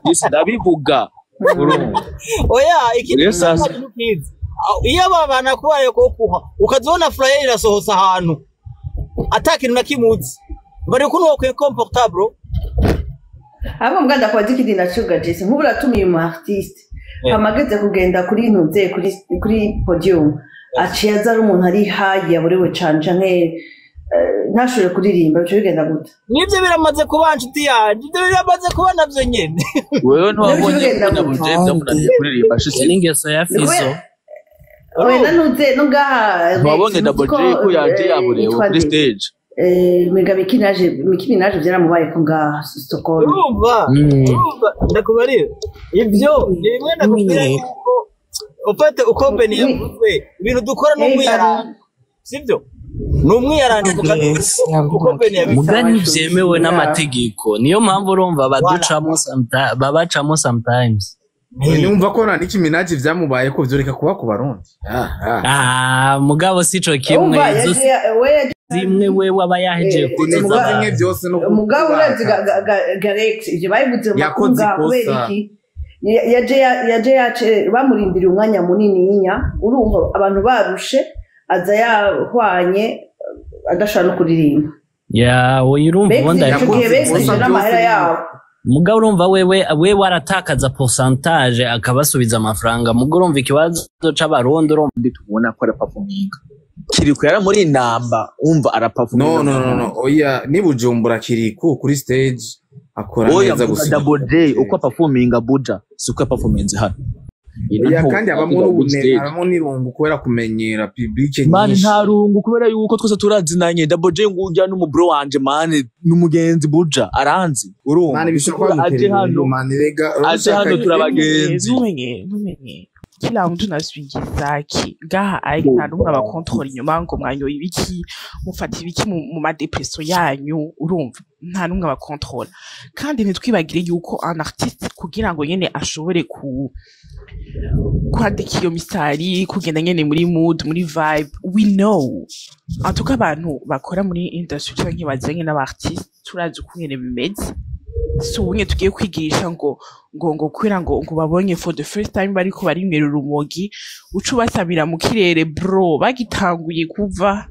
Jisi, ndabivuga. Urumva? Oya, ikindi Rero sasa kintu, iyo aba bana kubaye ko kuha ukazibona flyer irasohotse ahantu ata kintu na kimwe uzi, bari ukuntu wokwiye comporter, bro. Ahubwo mbwa ndakubaza ikindi naco gajese, nk'ubu uratumiye umu artiste, hama ageze kugenda kuri ntuze kuri podium, aciye aza ari umuntu ari hayi, yaborewe cane, canke ntashobore kuririmba, bica bigenda gute? Nivyo biramaze kuba, nshuti yanje, ivyo biramaze kuba navyo nyene. Wewe ntiwabonye Bigenda ko gute? Double J byamunaniye kuririmba shisi? N'ingeso ya Fizo. Oya, nanuze no ngaha. Ntiwabonye Double J ko yaje yaborewe kuri stage? Mega Nicki Minaj byaramubaye ko ngaha Stockholm. Urumva? Urumva, ndakubarira, ivyo ni bimwe ndakubwira yuko ufate uko Beni yavuze, ibintu dukora ni umwiyaranje, sibyo? Ni umwiyaranje uko Beni yabivuze. Muga ntibyemewe n'amategeko, niyo mpamvu urumva baducamo babacamo sometimes. Numva ko na Nicki Minaj vyamubaye ko vyoreka kuba ku Barundi. Ah, ah. Ah, mugabo sico kimwe. Umva, izo we yaje zimwe we aba yahejeje kuzuza Ni abantu. Zimwe byose no Umugabo urazi Garex, ivyo babivuze mu Yakoze makunga kubera ikosa. iki? Yaje yace bamurindiriye umwanya munini yinya, urumva abantu barushe, aza yahwanye, adashobora no kuririmba. Ya, oya, urumva Bex ubundi ico gihe Yakoze Bex ikosa n'amahera byose. yabo. Mugabo urumva wewe waratakaza pourcentage, akabasubiza amafaranga. Mugabo urumva ikibazo c'Abarundi, urumva. Ndi tubona ko araperforminga, Kiriku yari muri namba, umva, araperforminga. No, no, no, no, oya, ni Bujumbura Kiriku kuri stage akora Oya, neza mvuga gusa. Double J uko aperforminga Buja siko aperforminze hano. Oya, kandi habamo n'ubune, habamo n'irungu kubera kumenyera public Man, nyinshi. nta rungu, kubera yuko twese turazinanye. Double J ngurya n'umubro wanje, man, n'umugenzi Buja aranzi, urumva? Man, bishobora kuba Aje bitera hano irungu, man, rega aje hano turabagenzi. Ntumenye kila mtu na swigi zake ngaha, ari nta n'umwe abakontorora inyuma ngo mwanyoye ibiki, mufata ibiki mu madepreso yanyu. Urumva, nta n'umwe abakontorora. Kandi ntitwibagire yuko un artiste, kugira ngo nyene ashobore ku kwandika iyo misari, kugenda nyene muri mood, muri vibe, we know, en tout cas abantu bakora muri industry canke bazanye n'aba artiste, turazi ukungene bimeze. Si ubunye tugiye kwigisha ngo kubera ngo babonye for the first time bariko barinywera urumogi, uca ubasabira mu kirere, bro, bagitanguye kuva.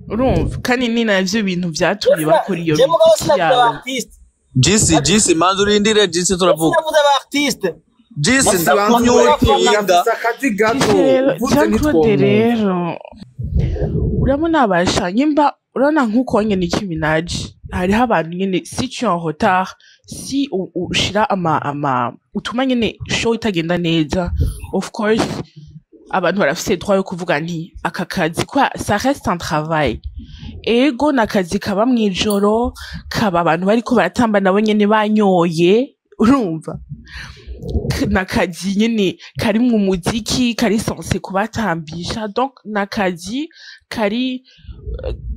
Urumva, kandi ni navyo bintu vyatumye bakora iyo Je mugabo miziki sinavuze yabo. aba artiste. Jisi, Jisi, manza urindire, Jisi, turavuga. Sinavuze aba artiste. Jisi, ndakunyutinga. Afise akazi gato. Jisi rero, Uvuze Jean Claude. ntitwomwumva. Rero urabona abasha nyimba, urabona nk'uko nyene Nicki Minaj, hariho abantu nyene, si tu es en retard, si ushira ama utuma nyene show itagenda neza, of course abantu barafise droit yo kuvuga nti aka kazi kwa ça reste un travail. Ego, nakazi kaba mw'ijoro, kaba abantu bariko baratamba nabo nyene banyoye. Urumva, nakazi nyene karimwo umuziki kari censé kubatambisha, donc nakazi kari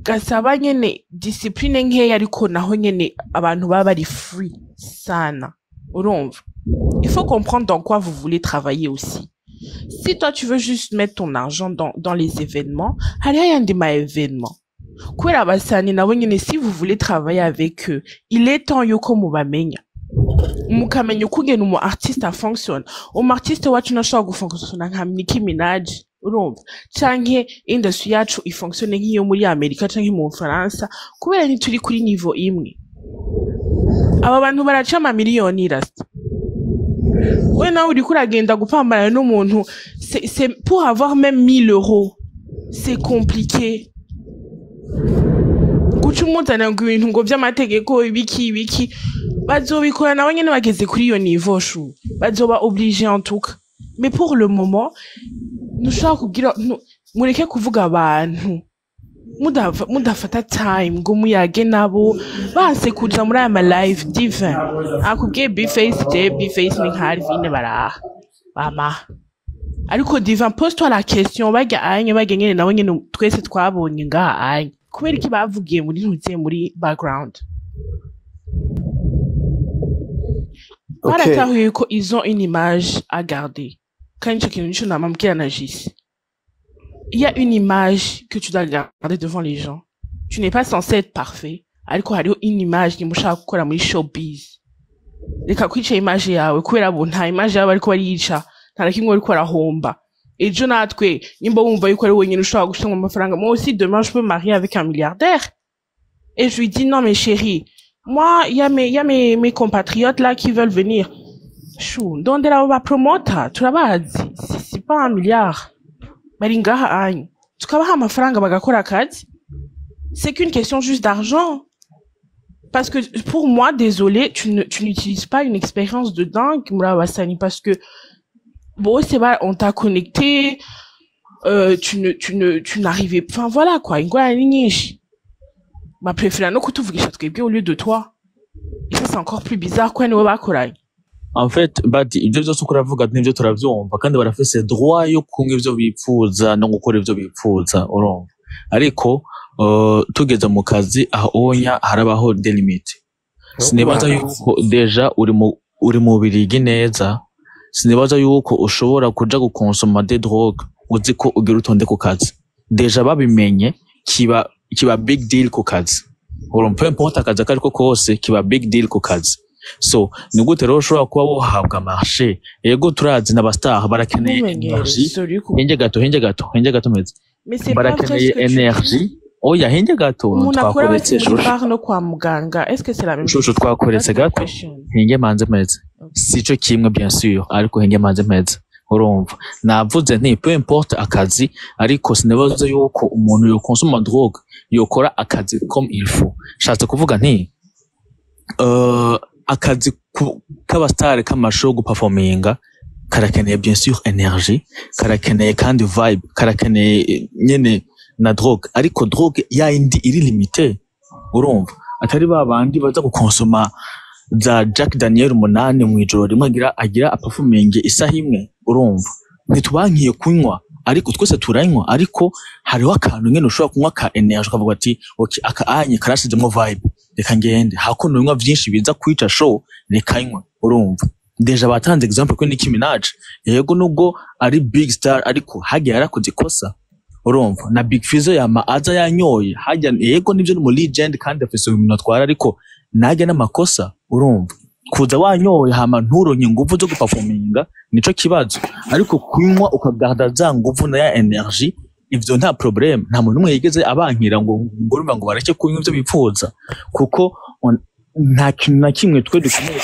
gasaba nyene discipline nkeya, ariko naho nyene abantu baba bari free sana. Urumva, il faut comprendre dans quoi vous voulez travailler aussi. Si toi tu veux juste mettre ton argent dans les événements, hariho ayandi ma événement kubera abasani nabo nyene, si vous voulez travailler avec eux, il est temps yuko mubamenya, mukamenya ukungene umu artiste afonctionne. Umu artiste wacu ntashobora gufonctionna nka Nicki Minaj, urumva, canke industry yacu ifonctionne nk'iyo muri Amerika canke mu Bufaransa, kubera ntituri kuri niveau imwe. Aba bantu baraca amamiliyoni, rasta. We nawe uriko uragenda gupambana n'umuntu, c'est pour avoir même 1000 euros, c'est compliqué. Guca umuzana ngo ibintu ngo vy'amategeko, ibiki ibiki, bazobikora nabo nyene bageze kuri iyo niveau chou, bazoba obligé en tout cas. Mais pour le moment ntushobora kugira mureke kuvuga abantu mudafata time ngo muyage nabo banse kuja muri aya ma live. Divin akubwiye Bface, je Bface ni nka Alvine baraha bama, ariko Divin, pose toi la question: barya anye, barya nyene nabo nyene twese twabonye ngaha anye, kubera iki bavugiye muri ntuze muri background? Baratahuye ko ils ont une image à garder. Kandi ico kintu nico namambwira na Jisi: il y a une image que tu dois garder devant les gens. Tu n'es pas censé être parfait, ariko hariho une image nimba ushaka gukora muri showbiz. Reka kwica image yawe, kubera bo nta image yawe bariko bariyica, nta na kimwe bariko barahomba. Ejo natwe nimba wumva yuko ari wenyine ushobora gushira amafaranga, moi aussi demain je peux me marier avec un milliardaire et je lui dis: non mais chérie, moi il y a mes compatriotes là qui veulent venir, chou, ndondera abo bapromota turabazi, c'est pas un milliard, bari ngaha anye, tukabaha amafaranga bagakora akazi. C'est qu'une question juste d'argent. Parce que pour moi, désolé, tu n'utilises pas une expérience de dingue, Moula Wassani, parce que bon, c'est vrai, on t'a connecté, tu ne, tu ne, tu n'arrivais, enfin voilà quoi, ingorane ni nyinshi. Bapréféra no kutuvugisha twebwe au lieu de toi. Et ça, c'est encore plus bizarre, quoi, niwe bakoranye. En fait, bati ibyo byose uko uravuga nibyo turavyumva, kandi barafise droit yo kunywa ivyo bipfuza no gukora ivyo bipfuza, urumva. Ariko tugeze mu kazi aho onya harabaho des limites. Sinibaza yuko déjà uri mu Birigi neza, sinibaza yuko ushobora kuja gukonsoma des drogues uzi ko ugira utonde ku kazi. Déjà babimenye kiba big deal ku kazi, urumva. Peu importe akazi ako ariko kose, kiba big deal ku kazi. So ni gute rero ushobora kuba wohabwa marché? Yego, turazi n'abastar barakeneye Ntumenyere, énergie. Sorry ku Hinge gato, hinge gato, hinge gato meze. Mais c'est pas vrai Barakeneye ce que tu dis. énergie. Oya, hinge gato. Umuntu akora Twakoretse, wese muri shushu. bar no kwa muganga, est-ce que c'est la même chose? Shushu, twakoretse. That's my Gato. question. Hinge manze meze. Sico kimwe, bien sûr, ariko hinge manze meze. Urumva, navuze nti peu importe akazi, ariko sinibaza yuko umuntu yokonsoma drogue yokora akazi comme il faut. Shatse kuvuga nti akazi k'abasitari k'amashow, guperforminga, karakeneye bien sûr énergie, karakeneye kandi vibe, karakeneye nyene na drogue, ariko drogue yayindi iri limité, urumva, atari ba bandi baza gukonsoma za Jack Daniel 8 mw'ijoro rimwe, agira aperforming isaha imwe, urumva. Ntitubankiye kunywa, ariko twese turanywa, ariko hariho akantu nyene ushobora kunywa ka énergie ukavuga ati okay, aka anye karashizemwo vibe, reka ngende hako nunywa vyinshi biza kwica show, reka nywe, urumva. Déjà batanze exemple kuri Nicki Minaj. Yego, nubwo ari big star, ariko hagiye yarakoze ikosa, urumva. Na Big Fizzo yama aza yanyoye hajya. Yego, nivyo, ni mu legend kandi afise ibintu atwara, ariko najya n'amakosa, urumva. Kuza wanyoye hama nturonke inguvu zo guperforminga, nico kibazo. Ariko kunywa ukagarda za nguvu na ya énergie, ivyo nta problème. Nta muntu n'umwe yigeze abankira ngo urumva ngo bareke kunywa ivyo bipfuza, kuko nta kintu na kimwe twe dukeneye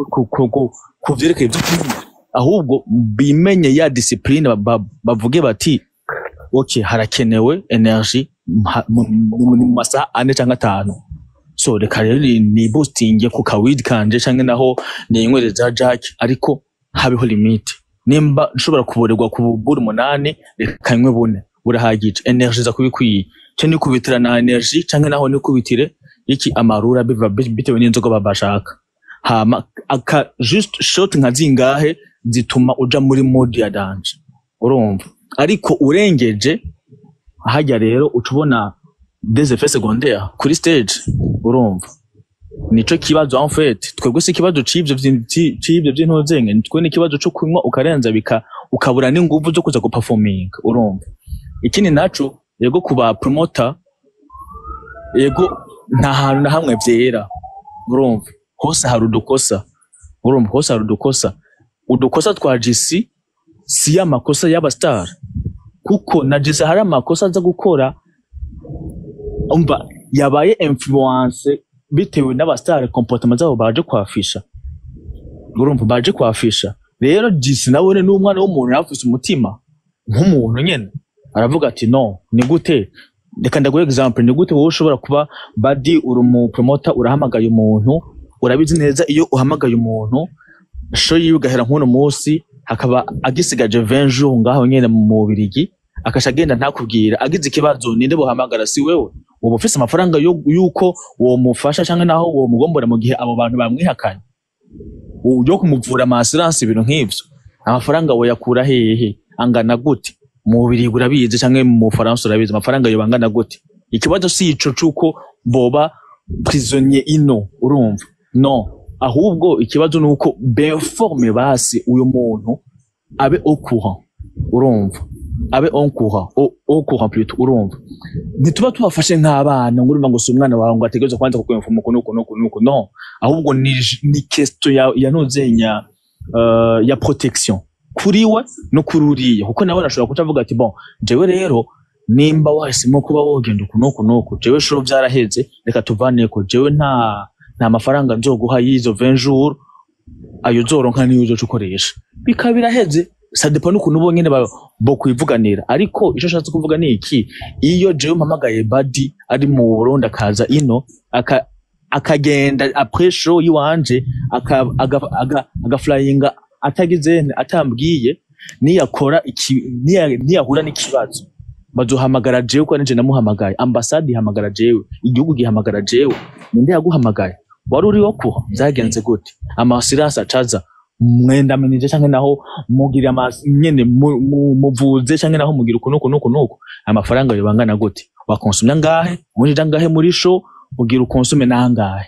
kuri bo ku vyerekeye ivyo kunywa. Ahubwo bimenye ya discipline, bavuge bati okay, harakenewe énergie mu masaha 4 canke 5, so reka rero ni boosting ku ka weed kanje canke naho ninywere za Jack, ariko habeho limite. Nimba nshobora kuborerwa ku buri 8, reka nywe 4, burahagije, énergie za kubikwiye, canke nikubitira na énergie, canke naho nikubitire iki amarura, biva bitewe n'inzoga bashaka. Hama aka juste shot nka zingahe zituma uja muri mode ya danger, urumva. Ariko urengeje hajya rero uca ubona des effets secondaires kuri stage, urumva. Nico kibazo en fait. Twebwe si ikibazo c'ivyo vy'intuzenge, twe ni ikibazo co kunywa ukarenza bika ukabura n'inguvu zo kuza guperforminga, urumva. Ikindi naco, yego, kuba promoter, yego, nta hantu na hamwe vyera, urumva, hose hari udukosa, urumva, hose hari udukosa. Udukosa twa GC si ya makosa y'aba star, kuko na GC hari amakosa aza gukora, umva, yabaye influence bitewe n'aba star, comportement zabo baje kwafisha, urumva, baje kwafisha. Rero GC nawe ni umwana w'umuntu, yafise umutima nk'umuntu nyene, aravuga ati no, ni gute? Reka ndaguhe example. Ni gute wowe ushobora kuba badi uri umu promoter, urahamagaye umuntu, urabizi neza iyo uhamagaye umuntu show yiwe igahera nk'uno munsi, hakaba agisigaje 20 jours ngaho nyene mu Bubirigi, akasha agenda ntakubwira, agize ikibazo ninde bohamagara? Si wewe? Uba ufise amafaranga yuko womufasha canke naho womugombora mu gihe abo bantu bamwihakanye, yo kumuvura, ama assurance, ibintu nk'ivyo? Amafaranga woyakura hehe? Angana gute? Mu Bubirigi urabizi, canke mu Bufaransa urabizi amafaranga yoba angana gute? Ikibazo si ico c'uko boba prisonnier ino, urumva, no, ahubwo ikibazo ni uko binforme basi uyu muntu abe au courant, urumva. Abe au courant, au courant plutôt. Urumva, ntituba tubafashe nk'abana ngo urumva ngo si umwana wawe ngo ategerezwa kwanza kukwinforma uku n'uku n'uku n'uku. No, ahubwo ni question ya nuzenya ya protection kuri we no kuri uriya, kuko nawe arashobora kuca avuga ati: "Bon, jewe rero nimba wahisemo kuba wogenda uku n'uku n'uku, jewe show vyaraheze, reka tuvaneko, jewe nta mafaranga nzoguha y'izo 20 jours, ayo uzoronka niyo uzoca ukoresha." Bikaba biraheze. Ça dépend n'ukuntu bo nyene bokwivuganira. Ariko ico nshatse kuvuga ni iki: iyo jewe mpamagaye Badi ari mu Burundi, akaza ino, akagenda après show yiwanje, agaflyinga atagize atambwiye, niyakora iki, niyahura n'ikibazo, bazohamagara jewe ko nije namuhamagaye. Ambasade ihamagara jewe, igihugu gihamagara jewe. Ninde yaguhamagaye? Wari uri wo? Vyagenze gute? Ama assurance acaza, mwenda menije canke naho mugira nyene muvuze canke naho mugira uku nuku nuku nuku, amafaranga yobangana gute, wakonsomye angahe, winjije angahe muri show, ugira ukonsome nangahe?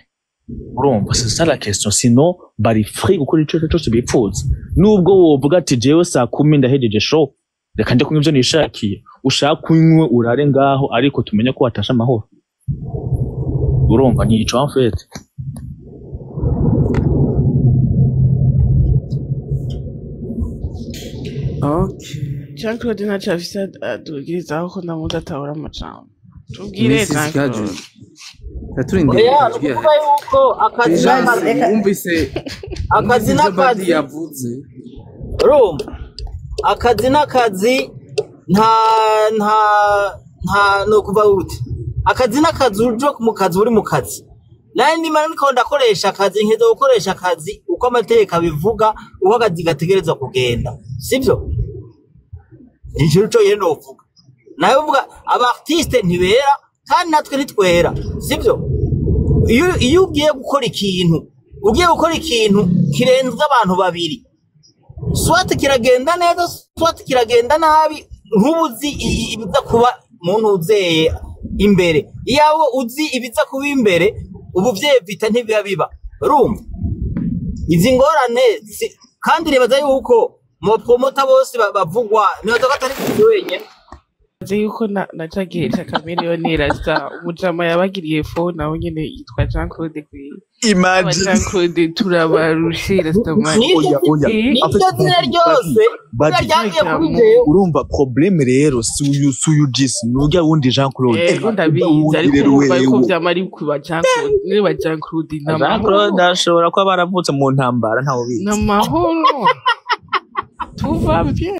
Urumva, c'est ça la question. Sinon bari free gukora ico cose bipfuza, nubwo wovuga ati: "Jewe saa 10 ndahejeje show, reka nje kunywa ivyo nishakiye." Ushaka unywe, urare ngaho, ariko tumenye ko watashe amahoro. Urumva, ni ico en fait. Okay. Jean Claude ntacyo afise adugirizaho ko ndamuzi atabura amajambo. Tubwire. Mrs. Jean Gaju. Claude. Turindiriye Oya, ni ijwi. ukuvuga yuko akazi Fulgence, n'akazi. wumvise Akazi ibyo Badi n'akazi. yavuze? Urumva, akazi n'akazi, nta no kuva gute, akazi n'akazi, uje mu kazi uri mu kazi. Nawe ndima niko ndakoresha akazi, nkeza gukoresha akazi uko amategeko abivuga, uko akazi gategerezwa kugenda, sibyo? Nicyo cyo yenda novuga. Nawe uvuga aba artiste ntibera, kandi natwe ntitwera, sibyo? Iyo ugiye gukora ikintu, ugiye gukora ikintu kirenze abantu babiri, soit kiragenda neza, soit kiragenda nabi. Ntubuzi ibiza kuba muntu uzeye imbere. Iyawe uzi ibiza kuba imbere, ubu vyevita ntibiba biba. Urumva, izi ngorane kandi nibaza yuko mu bapromota bose bavugwa, nibaza ko atari Fizi wenyene. Nzi yuko na ca gihe ca Chameleone, rasta umujama yabagiriye fo nawe nyene yitwa Jean Claude kwi aba. Imagine. Jean Claude, turabarushe, Rastaman. N'iryo Oya, oya. N'iryo zina ryose Badi. zina ryagiye kuri jewe. Urumva, problème rero si uyu Jisi, nurya wundi Jean Claude. Ego, ndabizi. Wundi Ariko rero urumva yuko wewe. vyama ari kuba Jean Claude, niba Jean Claude Jean n'amahoro. Claude ashobora kuba baravutse mu ntambara, ntawe ubizi. N'amahoro, tout va bien.